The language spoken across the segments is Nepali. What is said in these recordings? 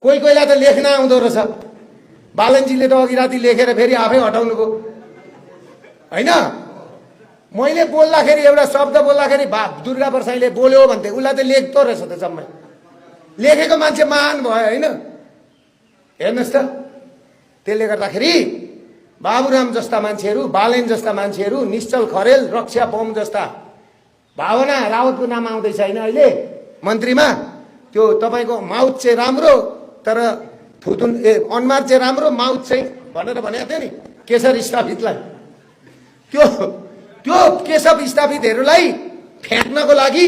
कोही कोहीलाई त लेख्न आउँदो रहेछ। बालनजीले त अघि राति लेखेर फेरि आफै हटाउनु भयो हैन। मैले बोल्दाखेरि एउटा शब्द बोल्दाखेरि दुर्गा प्रसाईले बोल्यो भन्थे उसलाई त लेख्दो रहेछ त जम्मै। लेखेको मान्छे महान भयो हैन। हेर्नुहोस् त, त्यसले गर्दाखेरि बाबुराम जस्ता मान्छेहरू, बालेन जस्ता मान्छेहरू, निश्चल खरेल, रक्षा बम जस्ता, भावना रावतको नाम आउँदैछ हैन अहिले मन्त्रीमा। त्यो तपाईको माउथ चाहिँ राम्रो तर थुथुन अनुहार चाहिँ राम्रो, माउथ चाहिँ भनेर भनेको थियो नि केशर स्थापितलाई। त्यो केशव स्थापितहरूलाई फ्याँक्नको लागि,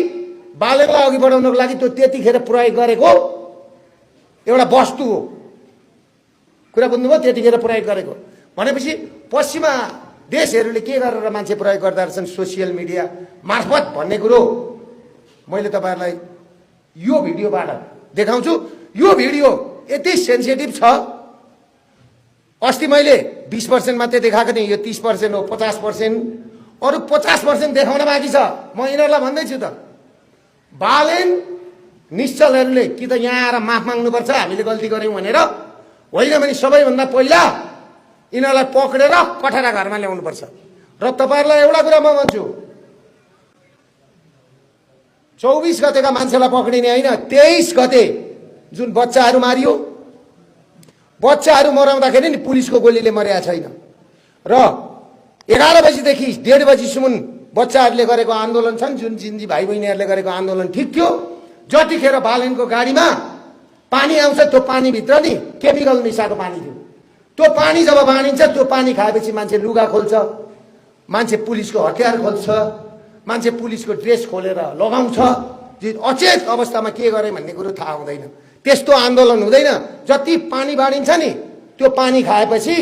बालेनलाई अघि बढाउनको लागि त्यो त्यतिखेर प्रयोग गरेको एउटा वस्तु हो। कुरा बुझ्नुभयो? त्यतिखेर प्रयोग गरेको भनेपछि पश्चिमा देशहरूले के गरेर मान्छे प्रयोग गर्दा रहेछन् सोसियल मिडिया मार्फत भन्ने कुरो मैले तपाईहरुलाई यो भिडियोबाट देखाउँछु। यो भिडियो यति सेन्सिटिभ छ। अस्ति मैले 20% मात्रै देखाएको थिएँ, यो 30% हो, 50%, अरु 50% देखाउन बाँकी छ। म यिनीहरूलाई भन्दैछु त, बालेन निश्चलहरूले कि त यहाँ आएर माफ माग्नुपर्छ हामीले गल्ती गर्यौं भनेर, होइन भने सबैभन्दा पहिला यिनीहरूलाई पक्रेर कठरा घरमा ल्याउनुपर्छ। र तपाईहरुलाई एउटा कुरा म भन्छु, 24 गतेका मान्छेलाई पक्रिने होइन, 23 गते जुन बच्चाहरू मारियो, बच्चाहरू मराउँदाखेरि नि पुलिसको गोलीले मरेको छैन। र 11 बजीदेखि 1:30 बजीसम्म बच्चाहरूले गरेको आन्दोलन छन्, जुन जिन्जी भाइ बहिनीहरूले गरेको आन्दोलन ठिक थियो। जतिखेर बालेनको गाडीमा पानी आउँछ त्यो पानीभित्र नि केमिकल मिसाएको पानी थियो। त्यो पानी जब बाँडिन्छ त्यो पानी खाएपछि मान्छे लुगा खोल्छ, मान्छे पुलिसको हतियार खोल्छ, मान्छे पुलिसको ड्रेस खोलेर लगाउँछ। अचेत अवस्थामा के गरे भन्ने कुरो थाहा हुँदैन। त्यस्तो आन्दोलन हुँदैन। जति पानी बाँडिन्छ नि त्यो पानी खाएपछि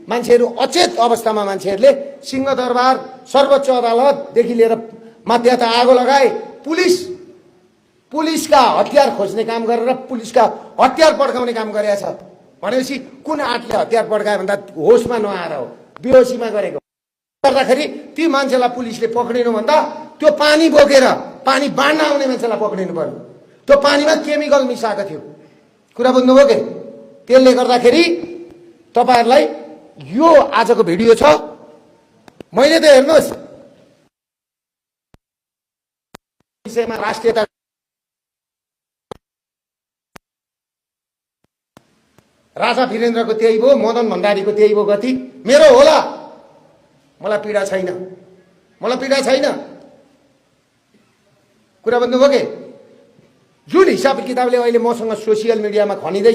मान्छेहरू अचेत अवस्थामा मान्छेहरूले सिंहदरबार, सर्वोच्च अदालतदेखि लिएर माथि आगो लगाए। पुलिसका हतियार खोज्ने काम गरेर पुलिसका हतियार पड्काउने काम गरेछ भनेपछि कुन आँटले हतियार पड्कायो भन्दा होसमा नआएर हो, बेहोसीमा गरेको। गर्दाखेरि ती मान्छेलाई पुलिसले पक्रिनु भन्दा त्यो पानी बोकेर पानी बाँड्न आउने मान्छेलाई पक्रिनु पर्यो। त्यो पानीमा केमिकल मिसाएको थियो। कुरा बुझ्नुभयो के? त्यसले गर्दाखेरि तपाईहरुलाई यो आजको भिडियो छ। मैले त हेर्नुहोस् विषयमा राष्ट्रियता राजा वीरेन्द्रको त्यही भयो, मदन भण्डारीको त्यही भयो गति। मेरो होला, मलाई पीडा छैन, मलाई पीडा छैन। कुरा बुझ्नुभयो के? जुन हिसाब किताबले अहिले मसँग सोसियल मिडियामा खनिँदै